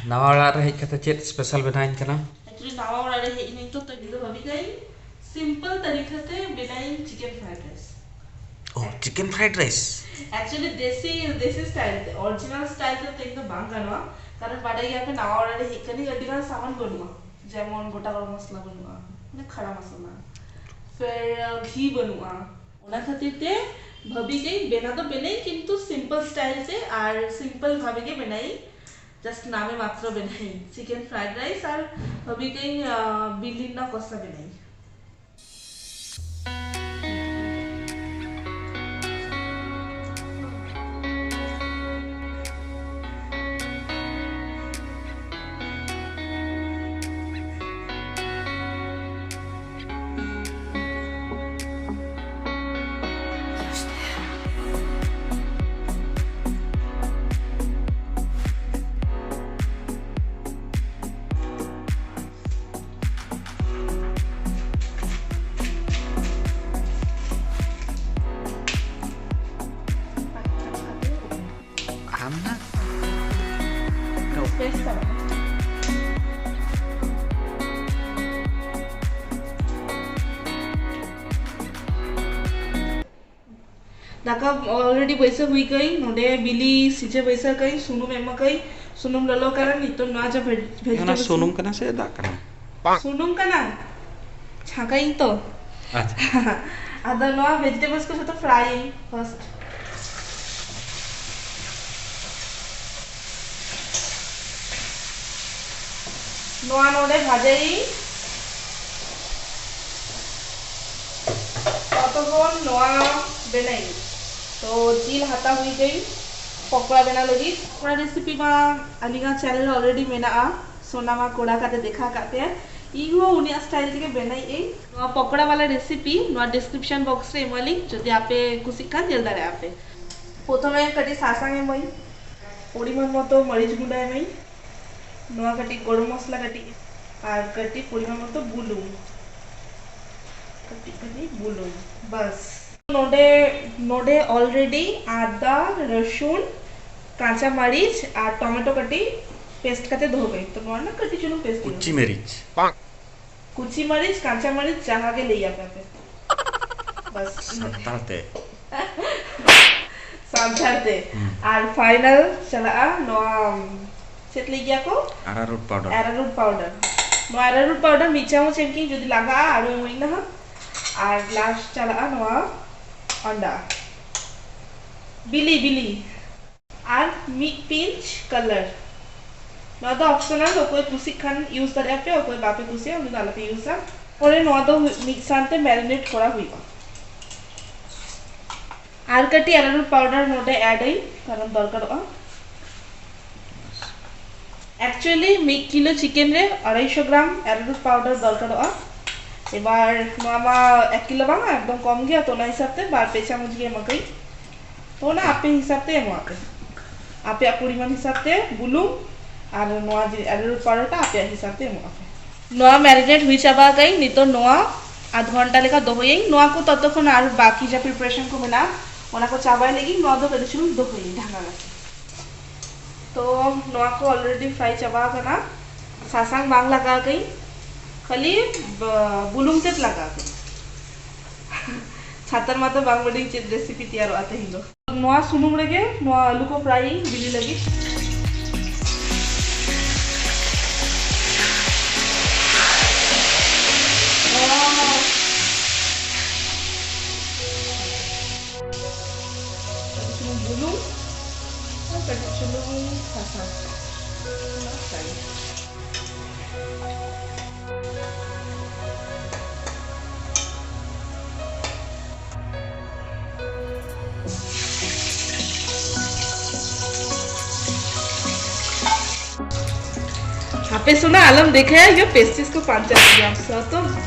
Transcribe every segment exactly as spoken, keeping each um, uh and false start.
ᱱᱟᱣᱟ ᱚᱲᱟᱜ ᱨᱮ ᱦᱮᱡ ᱠᱟᱛᱮ ᱪᱮᱫ ᱥᱯᱮᱥᱟᱞ ᱵᱮᱱᱟᱣᱤᱧ ᱠᱟᱱᱟ? ᱮᱠᱪᱩᱭᱮᱞᱤ ᱱᱟᱣᱟ ᱚᱲᱟᱜ ᱨᱮ ᱦᱮᱡ ᱮᱱᱟᱹᱧ ᱛᱚ, ᱛᱚ ᱤᱧ ᱫᱚ ᱵᱷᱟᱵᱤ ᱠᱟᱹᱧ ᱥᱤᱢᱯᱚᱞ ᱛᱟᱹᱨᱤᱠᱟ ᱛᱮ ᱵᱮᱱᱟᱣᱤᱧ ᱪᱤᱠᱮᱱ ᱯᱷᱨᱟᱭᱰ ᱨᱟᱭᱤᱥ᱾ ᱳ, ᱪᱤᱠᱮᱱ ᱯᱷᱨᱟᱭᱰ ᱨᱟᱭᱤᱥ᱾ ᱮᱠᱪᱩᱭᱮᱞᱤ ᱫᱮᱥᱤ ᱫᱮᱥᱤ ᱥᱴᱟᱭᱤᱞ ᱛᱮ, ᱚᱨᱤᱡᱤᱱᱟᱞ ᱥᱴᱟᱭᱤᱞ ᱛᱮ ᱛᱮᱦᱮᱧ ᱫᱚ ᱵᱟᱝ ᱜᱟᱱᱚᱜᱼᱟ, ᱠᱟᱨᱚᱱ ᱵᱟᱰᱟᱭ ᱜᱮᱭᱟ ᱯᱮ ᱱᱟᱣᱟ ᱚᱲᱟᱜ ᱨᱮ ᱦᱮᱡ ᱠᱟᱹᱱᱟᱹᱧ, ᱟᱹᱰᱤ ᱜᱟᱱ ᱥᱟᱢᱟᱱ ᱵᱟᱹᱱᱩᱜᱼᱟ, ᱡᱮᱢᱚᱱ ᱜᱚᱴᱟ ᱜᱚᱨᱚᱢ ᱢᱚᱥᱞᱟ ᱵᱟᱹᱱᱩᱜᱼᱟ, ᱢᱟᱱᱮ ᱠᱷᱟᱲᱟ ᱢᱚᱥᱞᱟ, ᱯᱷᱮᱨ ᱜᱷᱤ ᱵᱟᱹᱱᱩᱜᱼᱟ᱾ ᱚᱱᱟ ᱠᱷᱟᱹᱛᱤᱨ ᱛᱮ ᱵᱷᱟᱵᱤ ᱠᱟᱹᱧ ᱵᱮᱱᱟᱣ ᱫᱚ ᱵᱮᱱᱟᱣᱤᱧ, ᱠᱤᱱᱛᱩ ᱥᱤᱢᱯᱚᱞ ᱥᱴᱟᱭᱤᱞ ᱛᱮ ᱟᱨ ᱥᱤᱢᱯᱚᱞ ᱵᱷᱟᱵᱮ ᱜᱮ ᱵᱮᱱᱟᱣᱤᱧ, ᱡᱟᱥᱴ ᱱᱟᱢᱮ ᱢᱟᱛᱨᱚ ᱵᱮᱱᱟᱣᱤᱧ ᱪᱤᱠᱮᱱ ᱯᱷᱨᱟᱭᱰ ᱨᱟᱭᱤᱥ ᱟᱨ ᱵᱷᱟᱵᱤ ᱠᱟᱹᱧ ᱵᱤᱞᱤ ᱨᱮᱱᱟᱜ ᱠᱚᱥᱟ ᱵᱮᱱᱟᱣᱤᱧ᱾ ᱟᱢ ᱱᱟ ᱫᱟᱠᱟ ᱚᱞᱨᱮᱰᱤ ᱵᱟᱹᱭᱥᱟᱹᱣ ᱦᱩᱭ ᱠᱟᱹᱧ, ᱱᱚᱰᱮ ᱵᱤᱞᱤ ᱥᱤᱡᱮ ᱵᱟᱹᱭᱥᱟᱹᱣ ᱠᱟᱹᱧ, ᱥᱩᱱᱩᱢ ᱮᱢ ᱠᱟᱹᱧ, ᱥᱩᱱᱩᱢ ᱞᱚᱞᱚ ᱠᱟᱱᱟ᱾ ᱱᱤᱛᱚᱜ ᱱᱚᱣᱟ ᱡᱟ ᱵᱷᱮᱡ- ᱚᱱᱟ ᱵᱷᱮᱡᱤᱴᱮᱵᱚᱞᱥ ᱥᱩᱱᱩᱢ ᱠᱟᱱᱟ ᱥᱮ ᱫᱟᱜ ᱠᱟᱱᱟ? ᱥᱩᱱᱩᱢ ᱠᱟᱱᱟ, ᱪᱷᱟᱸᱠᱟᱭᱤᱧ ᱛᱚ᱾ ᱟᱪᱪᱷᱟ᱾ ᱟᱫᱚ ᱱᱚᱣᱟ ᱵᱷᱮᱡᱤᱴᱮᱵᱚᱞᱥ ᱠᱚ ᱡᱷᱚᱛᱚ ᱯᱷᱨᱟᱭ ᱯᱷᱟᱨᱥᱴ᱾ ᱱᱚᱣᱟ ᱱᱚᱰᱮ ᱵᱷᱟᱡᱟᱭᱤᱧ, ᱛᱚᱛᱚᱠᱷᱚᱱ ᱱᱚᱣᱟ ᱵᱮᱱᱟᱭᱤᱧ᱾ ᱛᱚ ᱡᱤᱞ ᱦᱟᱛᱟᱣ ᱦᱩᱭ ᱠᱟᱹᱧ ᱯᱚᱠᱚᱲᱟ ᱵᱮᱱᱟᱣ ᱞᱟᱹᱜᱤᱫ᱾ ᱯᱚᱠᱚᱲᱟ ᱨᱮᱥᱤᱯᱤ ᱢᱟ ᱟᱹᱞᱤᱧᱟᱜ ᱪᱮᱱᱮᱞ ᱨᱮ ᱚᱞᱨᱮᱰᱤ ᱢᱮᱱᱟᱜᱼᱟ, ᱥᱳᱱᱟᱢᱟ ᱠᱚᱲᱟ ᱠᱟᱛᱮ ᱫᱮᱠᱷᱟ ᱟᱠᱟᱫ ᱯᱮᱭᱟ᱾ ᱤᱧ ᱦᱚᱸ ᱩᱱᱤᱭᱟᱜ ᱥᱴᱟᱭᱤᱞ ᱛᱮᱜᱮ ᱵᱮᱱᱟᱣᱮᱫ ᱟᱹᱧ᱾ ᱱᱚᱣᱟ ᱯᱚᱠᱚᱲᱟ ᱵᱟᱞᱟ ᱨᱮᱥᱤᱯᱤ ᱱᱚᱣᱟ ᱰᱤᱥᱠᱨᱤᱯᱥᱚᱱ ᱵᱚᱠᱥ ᱨᱮ ᱮᱢᱟᱞᱤᱧ, ᱡᱩᱫᱤ ᱟᱯᱮ ᱠᱩᱥᱤᱜ ᱠᱷᱟᱱ ᱧᱮᱞ ᱫᱟᱲᱮᱭᱟᱜᱼᱟ ᱯᱮ᱾ ᱯᱨᱚᱛᱷᱚᱢᱮ ᱠᱟᱹᱴᱤᱡ ᱥᱟᱥᱟᱝ ᱮᱢᱟᱹᱧ, ᱯᱚᱨᱤᱢᱟᱱ ᱢᱚᱛᱚ ᱢᱟᱹᱨᱤᱪ ᱜᱩᱸᱰᱟᱹ ᱮᱢᱟᱹᱧ, ᱱᱚᱣᱟ ᱠᱟᱹᱴᱤᱡ ᱜᱚᱨᱚᱢ ᱢᱚᱥᱞᱟ ᱠᱟᱹᱴᱤᱡ, ᱟᱨ ᱠᱟᱹᱴᱤᱡ ᱯᱚᱨᱤᱢᱟᱱ ᱢᱚᱛᱚ ᱵᱩᱞᱩᱝ, ᱠᱟᱹᱴᱤᱡ ᱠᱟᱹᱴᱤᱡ ᱵᱩᱞᱩᱝ, ᱵᱟᱥ᱾ ᱱᱚᱰᱮ ᱱᱚᱰᱮ ᱚᱞᱨᱮᱰᱤ ᱟᱫᱟ, ᱨᱟᱹᱥᱩᱱ, ᱠᱟᱸᱪᱟ ᱢᱟᱹᱨᱤᱪ ᱟᱨ ᱴᱚᱢᱮᱴᱳ ᱠᱟᱹᱴᱤᱡ ᱯᱮᱥᱴ ᱠᱟᱛᱮ ᱫᱚᱦᱚ ᱠᱟᱜ ᱟᱹᱧ᱾ ᱛᱚ ᱱᱚᱣᱟ ᱨᱮᱱᱟᱜ ᱠᱟᱹᱴᱤᱡ ᱪᱩᱞᱩᱝ ᱯᱮᱥᱴ ᱦᱩᱭᱩᱜᱼᱟ᱾ ᱠᱩᱪᱤ ᱢᱟᱹᱨᱤᱪ᱾ ᱠᱩᱪᱤ ᱢᱟᱹᱨᱤᱪ, ᱠᱟᱸᱪᱟ ᱢᱟᱹᱨᱤᱪ, ᱡᱟᱦᱟᱸ ᱜᱮ ᱞᱟᱹᱭ ᱟᱯᱮ ᱟᱯᱮ᱾ ᱵᱟᱥ, ᱤᱱᱟᱹᱜ᱾ ᱥᱟᱱᱛᱟᱲ ᱛᱮ᱾ ᱥᱟᱱᱛᱟᱲ ᱛᱮ᱾ ᱦᱩᱸ᱾ ᱟᱨ ᱯᱷᱟᱭᱱᱟᱞ ᱪᱟᱞᱟᱜᱼᱟ ᱱᱚᱣᱟ, ᱪᱮᱫ ᱞᱟᱹᱭ ᱜᱮᱭᱟ ᱠᱚ? ᱟᱨᱟᱨᱩᱴ ᱯᱟᱣᱰᱟᱨ᱾ ᱟᱨᱟᱨᱩᱴ ᱯᱟᱣᱰᱟᱨ᱾ ᱱᱚᱣᱟ ᱟᱨᱟᱨᱩᱴ ᱯᱟᱣᱰᱟᱨ ᱢᱤᱫ ᱪᱟᱢᱚᱪ ᱮᱢ ᱠᱤ ᱡᱩᱫᱤ ᱞᱟᱜᱟᱜᱼᱟ, ᱟᱨᱚ ᱮᱢᱟᱹᱧ ᱢᱮ ᱦᱟᱸᱜ᱾ ᱟᱨ ᱞᱟᱥᱴ ᱪᱟᱞᱟᱜᱼᱟ ᱱᱚᱣᱟ ᱟᱱᱰᱟ᱾ ᱵᱤᱞᱤ, ᱵᱤᱞᱤ᱾ ᱟᱨ ᱢᱤᱫ ᱯᱤᱧᱪ ᱠᱟᱞᱟᱨ᱾ ᱱᱚᱣᱟ ᱫᱚ ᱚᱯᱥᱚᱱᱟᱞ, ᱚᱠᱚᱭ ᱠᱩᱥᱤᱜ ᱠᱷᱟᱱ ᱤᱭᱩᱡᱽ ᱫᱟᱲᱮᱭᱟᱜᱼᱟ ᱯᱮ, ᱚᱠᱚᱭ ᱵᱟᱯᱮ ᱠᱩᱥᱤᱭᱟᱜᱼᱟ ᱩᱱᱤ ᱫᱚ ᱟᱞᱚᱯᱮ ᱤᱭᱩᱡᱟ᱾ ᱯᱚᱨᱮ ᱱᱚᱣᱟ ᱫᱚ ᱢᱤᱫ ᱥᱟᱶᱛᱮ ᱢᱮᱨᱤᱱᱮᱴ ᱠᱚᱨᱟ ᱦᱩᱭᱩᱜᱼᱟ᱾ ᱟᱨ ᱠᱟᱹᱴᱤᱡ ᱟᱨᱟᱨᱩᱴ ᱯᱟᱣᱰᱟᱨ ᱱᱚᱰᱮ ᱮᱰ ᱟᱹᱧ, ᱠᱟᱨᱚᱱ ᱫᱚᱨᱠᱟᱨᱚᱜᱼᱟ᱾ ᱮᱠᱪᱩᱭᱮᱞᱤ ᱢᱤᱫ ᱠᱤᱞᱳ ᱪᱤᱠᱮᱱ ᱨᱮ ᱟᱲᱟᱭᱥᱚ ᱜᱨᱟᱢ ᱟᱨᱟᱨᱩᱴ ᱯᱟᱣᱰᱟᱨ ᱫᱚᱨᱠᱟᱨᱚᱜᱼᱟ᱾ ᱮᱵᱟᱨ ᱱᱚᱣᱟ ᱢᱟ ᱮᱠ ᱠᱤᱞᱳ ᱵᱟᱝᱟ, ᱮᱠᱫᱚᱢ ᱠᱚᱢ ᱜᱮᱭᱟ, ᱛᱚ ᱚᱱᱟ ᱦᱤᱥᱟᱹᱵ ᱛᱮ ᱵᱟᱨ ᱯᱮ ᱪᱟᱢᱚᱪ ᱜᱮ ᱮᱢᱟ ᱠᱟᱹᱧ᱾ ᱛᱚ ᱚᱱᱟ ᱟᱯᱮ ᱦᱤᱥᱟᱹᱵ ᱛᱮ ᱮᱢᱚᱜ ᱟᱯᱮ, ᱟᱯᱮᱭᱟᱜ ᱯᱚᱨᱤᱢᱟᱱ ᱦᱤᱥᱟᱹᱵ ᱛᱮ ᱵᱩᱞᱩᱝ ᱟᱨ ᱱᱚᱣᱟ ᱡᱮ ᱟᱨᱟᱨᱩᱴ ᱯᱟᱣᱰᱟᱨ ᱴᱟ ᱟᱯᱮᱭᱟᱜ ᱦᱤᱥᱟᱹᱵ ᱛᱮ ᱮᱢᱚᱜ ᱟᱯᱮ᱾ ᱱᱚᱣᱟ ᱢᱮᱨᱤᱱᱮᱴ ᱦᱩᱭ ᱪᱟᱵᱟ ᱟᱠᱟᱫᱟᱹᱧ, ᱱᱤᱛᱚᱜ ᱱᱚᱣᱟ ᱟᱫᱷ ᱜᱷᱚᱱᱴᱟ ᱞᱮᱠᱟ ᱫᱚᱦᱚᱭᱟᱹᱧ᱾ ᱱᱚᱣᱟ ᱠᱚ ᱛᱚᱛᱚᱠᱷᱚᱱ ᱟᱨ ᱵᱟᱠᱤ ᱡᱟ ᱯᱨᱤᱯᱟᱨᱮᱥᱚᱱ ᱠᱚ ᱢᱮᱱᱟᱜᱼᱟ, ᱚᱱᱟ ᱠᱚ ᱪᱟᱵᱟᱭ ᱞᱟᱹᱜᱤᱫ ᱱᱚᱣᱟ ᱫᱚ ᱠᱟᱹᱴᱤᱡ ᱪᱩᱞᱩᱝ ᱫᱚᱦᱚᱭᱟᱹᱧ ᱰᱷᱟᱝᱜᱟ ᱠᱟᱛᱮ᱾ ᱛᱚ ᱱᱚᱣᱟ ᱠᱚ ᱚᱞᱨᱮᱰᱤ ᱯᱷᱨᱟᱭ ᱪᱟᱵᱟ ᱟᱠᱟᱱᱟ, ᱥᱟᱥᱟᱝ ᱵᱟᱝ ᱞᱟᱜᱟᱣ ᱟᱠᱟᱫᱟᱹᱧ, ᱠᱷᱟᱹᱞᱤ ᱵ-, ᱵᱩᱞᱩᱝ ᱛᱮᱫ ᱞᱟᱜᱟᱣ ᱟᱠᱟᱫᱟᱹᱧ᱾ ᱪᱷᱟᱛᱟᱨ ᱢᱟᱛᱚ ᱵᱟᱝ ᱵᱟᱰᱟᱭ ᱪᱮᱫ ᱨᱮᱥᱤᱯᱤ ᱛᱮᱭᱟᱨᱚᱜᱼᱟ ᱛᱮᱦᱮᱧ ᱫᱚ᱾ ᱱᱚᱣᱟ ᱥᱩᱱᱩᱢ ᱨᱮᱜᱮ ᱱᱚᱣᱟ ᱟᱹᱞᱩ ᱠᱚ ᱯᱷᱨᱟᱭ ᱤᱧ ᱵᱤᱞᱤ ᱞᱟᱹᱜᱤᱫ᱾ ᱠᱟᱹᱴᱤᱡ ᱪᱩᱞᱩᱝ ᱵᱩᱞᱩᱝ ᱟᱨ ᱠᱟᱹᱴᱤᱡ ᱪᱩᱞᱩᱝ ᱥᱟᱥᱟᱝ, ᱚᱱᱟ ᱯᱷᱨᱟᱭ᱾ ᱟᱯᱮ ᱥᱳᱱᱟ ᱟᱞᱚᱢ ᱫᱮᱠᱷᱟᱭᱟ, ᱤᱭᱟᱹ ᱯᱮᱥᱴᱤᱥ ᱠᱚ ᱯᱟᱧᱪᱟᱭᱮᱛ ᱜᱮᱭᱟ, ᱥᱚ ᱛᱚ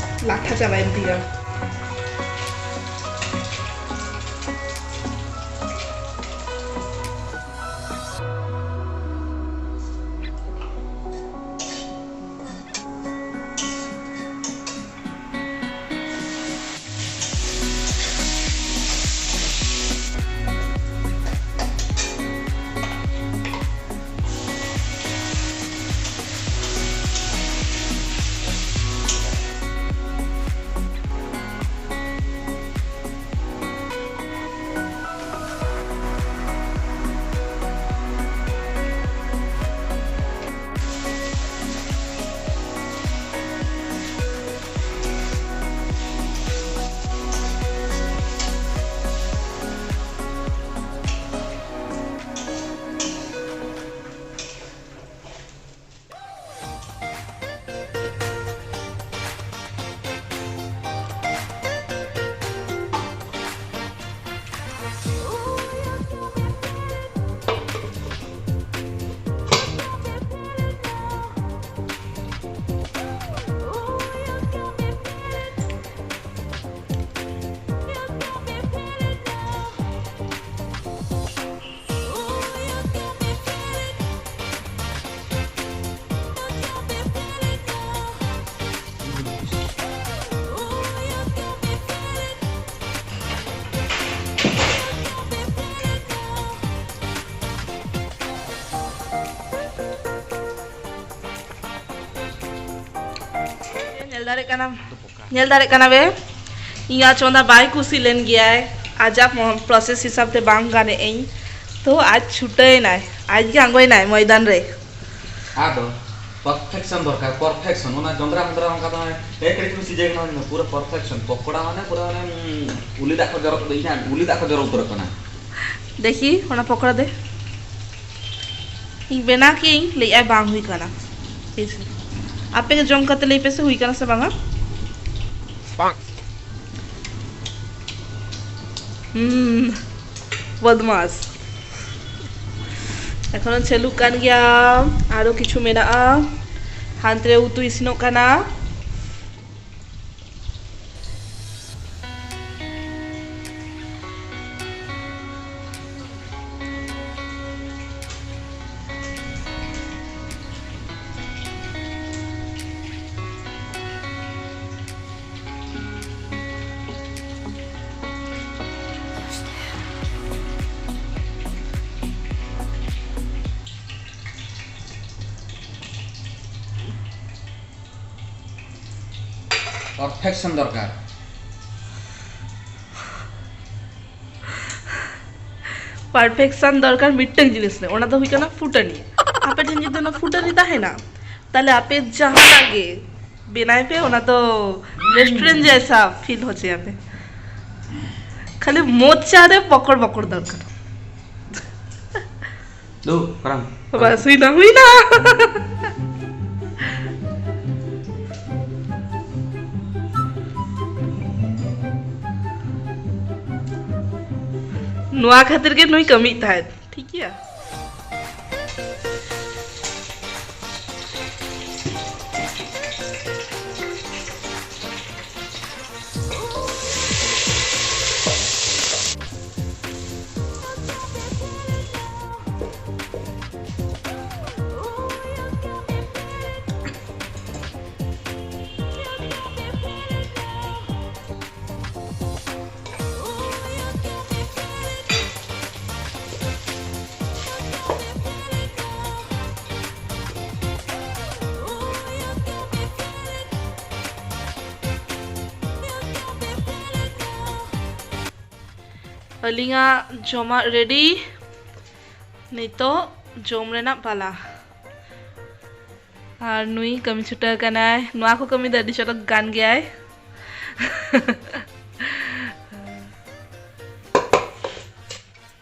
ᱞᱟᱴᱷᱟ ᱪᱟᱵᱟᱭᱮᱱ ᱛᱤᱧᱟ᱾ ᱧᱮᱞ ᱫᱟᱲᱮᱭᱟᱜ ᱠᱟᱱᱟ, ᱧᱮᱞ ᱫᱟᱲᱮᱭᱟᱜ ᱠᱟᱱᱟ ᱵᱮ, ᱤᱧᱟᱹᱜ ᱪᱚᱸᱫᱟ ᱵᱟᱭ ᱠᱩᱥᱤ ᱞᱮᱱ ᱜᱮᱭᱟᱭ᱾ ᱟᱡᱟᱜ ᱢᱚ-, process ᱦᱤᱥᱟᱵ ᱛᱮ ᱵᱟᱝ ᱜᱟᱱᱮᱫ ᱟᱹᱧ, ᱛᱚ ᱟᱡ ᱪᱷᱩᱴᱟᱹᱣ ᱮᱱᱟᱭ, ᱟᱡ ᱜᱮ ᱟᱬᱜᱚᱭᱮᱱᱟᱭ ᱢᱚᱭᱫᱟᱱ ᱨᱮ᱾ ᱟᱫᱚ perfection ᱫᱚᱨᱠᱟᱨ, perfection᱾ ᱚᱱᱟ ᱡᱚᱸᱫᱽᱨᱟ ᱢᱚᱸᱫᱽᱨᱟ ᱚᱱᱠᱟ ᱫᱚ ᱮᱠ ᱨᱮ ᱠᱚ ᱥᱤᱡᱮ ᱠᱟᱱᱟ, ᱯᱩᱨᱟᱹ perfection᱾ ᱯᱚᱠᱚᱲᱟ ᱢᱟᱱᱮ ᱯᱩᱨᱟᱹ ᱚᱱᱮ, ᱩᱸ, ᱩᱞᱤ ᱫᱟᱜ ᱠᱚ ᱡᱚᱨᱚᱜ ᱫᱚ ᱤᱧᱟᱹᱜ ᱩᱞᱤ ᱫᱟᱜ ᱠᱚ ᱡᱚᱨᱚ ᱩᱛᱟᱹᱨᱚᱜ ᱠᱟᱱᱟ᱾ ᱫᱮᱠᱷᱤ, ᱚᱱᱟ ᱯᱚᱠᱚᱲᱟ ᱫᱮ᱾ ᱤᱧ ᱵᱮᱱᱟᱣ ᱠᱮᱫ ᱟᱹᱧ, ᱞᱟᱹᱭᱮᱫ ᱟᱭ ᱵᱟᱝ ᱦᱩᱭ ᱠᱟᱱᱟ᱾ ᱦᱮᱸ ᱥᱮ? ᱟᱯᱮ ᱜᱮ ᱡᱚᱢ ᱠᱟᱛᱮ ᱞᱟᱹᱭ ᱯᱮ ᱥᱮ ᱦᱩᱭ ᱠᱟᱱᱟ ᱥᱮ ᱵᱟᱝᱟ? ᱦᱩᱸ, ᱵᱚᱫᱢᱟᱥ᱾ ᱮᱠᱷᱚᱱᱚ ᱪᱟᱹᱞᱩᱜ ᱠᱟᱱ ᱜᱮᱭᱟ, ᱟᱨᱚ ᱠᱤᱪᱷᱩ ᱢᱮᱱᱟᱜᱼᱟ᱾ ᱦᱟᱱᱛᱮ ᱨᱮ ᱩᱛᱩ ᱤᱥᱤᱱᱚᱜ ᱠᱟᱱᱟ᱾ Perfection ᱫᱚᱨᱠᱟᱨ᱾ Perfection ᱫᱚᱨᱠᱟᱨ ᱢᱤᱫᱴᱟᱝ ᱡᱤᱱᱤᱥ ᱨᱮ, ᱚᱱᱟ ᱫᱚ ᱦᱩᱭᱩᱜ ᱠᱟᱱᱟ ᱯᱷᱩᱴᱟᱹᱱᱤ᱾ ᱟᱯᱮ ᱴᱷᱮᱱ ᱡᱩᱫᱤ ᱚᱱᱟ ᱯᱷᱩᱴᱟᱹᱱᱤ ᱛᱟᱦᱮᱱᱟ, ᱛᱟᱦᱞᱮ ᱟᱯᱮ ᱡᱟᱦᱟᱱᱟᱜ ᱜᱮ ᱵᱮᱱᱟᱭ ᱯᱮ, ᱚᱱᱟ ᱫᱚ restaurant ᱡᱮᱭᱥᱟ feel ᱦᱚᱪᱚᱭᱟᱯᱮ᱾ ᱠᱷᱟᱹᱞᱤ ᱢᱚᱪᱟ ᱨᱮ ᱵᱚᱠᱚᱲ ᱵᱚᱠᱚᱲ ᱫᱚᱨᱠᱟᱨ᱾ ᱫᱩ, ᱯᱟᱨᱟᱢ᱾ ᱵᱟᱥ, ᱦᱩᱭᱱᱟ, ᱦᱩᱭᱱᱟ᱾ ᱱᱚᱣᱟ ᱠᱷᱟᱹᱛᱤᱨ ᱜᱮ ᱱᱩᱭ ᱠᱟᱹᱢᱤᱭᱮᱫ ᱛᱟᱦᱮᱸᱫ, ᱴᱷᱤᱠ ᱜᱮᱭᱟ᱾ ᱟᱹᱞᱤᱧᱟᱜ ᱡᱚᱢᱟᱜ ᱨᱮᱰᱤ᱾ ᱱᱤᱛᱚᱜ ᱡᱚᱢ ᱨᱮᱱᱟᱜ ᱯᱟᱞᱟ᱾ ᱟᱨ ᱱᱩᱭ ᱠᱟᱹᱢᱤ ᱪᱷᱩᱴᱟᱹᱣ ᱠᱟᱱᱟᱭ᱾ ᱱᱚᱣᱟ ᱠᱚ ᱠᱟᱹᱢᱤ ᱫᱚ ᱟᱹᱰᱤ ᱪᱚᱨᱚᱠ ᱜᱟᱱ ᱜᱮᱭᱟᱭ᱾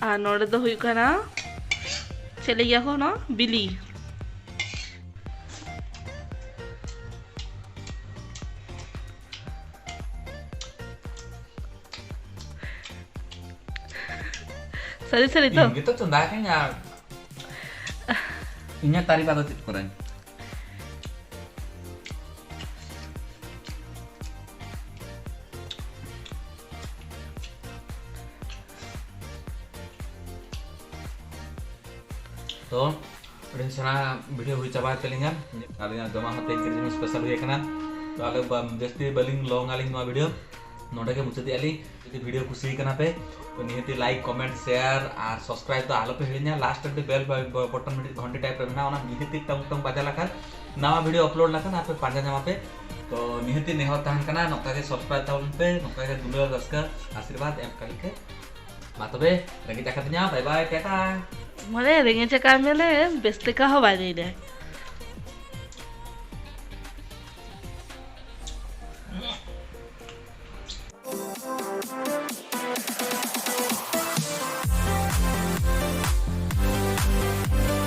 ᱟᱨ ᱱᱚᱰᱮ ᱫᱚ ᱦᱩᱭᱩᱜ ᱠᱟᱱᱟ, ᱪᱮᱫ ᱞᱟᱹᱭ ᱜᱮᱭᱟ ᱠᱚ ᱱᱚᱣᱟ? ᱵᱤᱞᱤ᱾ ᱥᱟᱹᱨᱤ ᱥᱟᱹᱨᱤ ᱛᱚ? ᱤᱧ ᱜᱮᱛᱚ ᱪᱚᱸᱫᱟ ᱠᱟᱹᱧ ᱟᱨ ᱤᱧᱟᱹᱜ ᱛᱟᱹᱨᱤᱯ ᱟᱫᱚ ᱪᱮᱫ ᱠᱚᱨᱮ? ᱛᱚ, ᱟᱹᱰᱤ ᱥᱮᱬᱟ ᱵᱷᱤᱰᱤᱭᱳ ᱦᱩᱭ ᱪᱟᱵᱟ ᱛᱟᱹᱞᱤᱧᱟ᱾ ᱟᱹᱞᱤᱧᱟᱜ ᱡᱚᱢᱟᱜ ᱦᱚᱸ ᱛᱮᱦᱮᱧ ᱠᱟᱹᱴᱤᱡ ᱥᱯᱮᱥᱟᱞ ᱦᱩᱭ ᱟᱠᱟᱱᱟ᱾ ᱛᱚ, ᱟᱞᱮ ᱵᱟ-, ᱡᱟᱹᱥᱛᱤ ᱵᱟᱹᱞᱤᱧ ᱞᱚᱝ ᱟᱹᱞᱤᱧ ᱱᱚᱣᱟ ᱵᱷᱤᱰᱤᱭᱳ, ᱱᱚᱰᱮ ᱜᱮ ᱢᱩᱪᱟᱹᱫᱮᱜᱼᱟ ᱞᱤᱧ᱾ ᱡᱩᱫᱤ ᱵᱷᱤᱰᱤᱭᱳ ᱠᱩᱥᱤ ᱠᱟᱱᱟ ᱯᱮ, ᱛᱚ ᱱᱤᱦᱟᱹᱛᱤ ᱞᱟᱭᱤᱠ, ᱠᱚᱢᱮᱱᱴ, ᱥᱮᱭᱟᱨ ᱟᱨ ᱥᱟᱵᱥᱠᱨᱟᱭᱤᱵ ᱫᱚ ᱟᱞᱚ ᱯᱮ ᱦᱤᱲᱤᱧᱟ᱾ ᱞᱟᱥᱴ ᱨᱮ ᱵᱮᱞ ᱵᱟ-, ᱵᱟ-, ᱵᱚᱴᱚᱱ ᱢᱤᱫᱴᱤᱡ ᱜᱷᱚᱱᱴᱤ ᱴᱟᱭᱤᱯ ᱨᱮ ᱢᱮᱱᱟᱜᱼᱟ, ᱚᱱᱟ ᱱᱤᱦᱟᱹᱛᱤ ᱴᱚᱝ ᱴᱚᱝ ᱵᱟᱡᱟ ᱞᱮᱠᱷᱟᱱ ᱱᱟᱣᱟ ᱵᱷᱤᱰᱤᱭᱳ ᱟᱯᱞᱳᱰ ᱞᱮᱠᱷᱟᱱ ᱟᱯᱮ ᱯᱟᱸᱡᱟ ᱧᱟᱢᱟ ᱯᱮ᱾ ᱛᱚ ᱱᱤᱦᱟᱹᱛᱤ ᱱᱮᱦᱚᱨ ᱛᱟᱦᱮᱱ ᱠᱟᱱᱟ, ᱱᱚᱝᱠᱟ ᱜᱮ ᱥᱟᱵᱥᱠᱨᱟᱭᱤᱵ ᱛᱟᱵᱚᱱ ᱯᱮ, ᱱᱚᱝᱠᱟ ᱜᱮ ᱫᱩᱞᱟᱹᱲ, ᱨᱟᱹᱥᱠᱟᱹ, ᱟᱥᱤᱨᱵᱟᱫᱽ ᱮᱢ ᱠᱟᱹᱞᱤ ᱯᱮ᱾ ᱢᱟ ᱛᱚᱵᱮ, ᱨᱮᱸᱜᱮᱡ ᱟᱠᱟᱫᱤᱧᱟ, ᱵᱟᱭ ᱵᱟᱭ, ᱴᱟᱴᱟ᱾ ᱢᱟᱱᱮ ᱨᱮᱸᱜᱮᱡ ᱟᱠᱟᱫ ᱢᱮᱞᱮ, ᱵᱮᱥ ᱞᱮᱠᱟ ᱦᱚᱸ ᱵᱟᱭ ᱞᱟᱹᱭ ᱫᱟᱭ᱾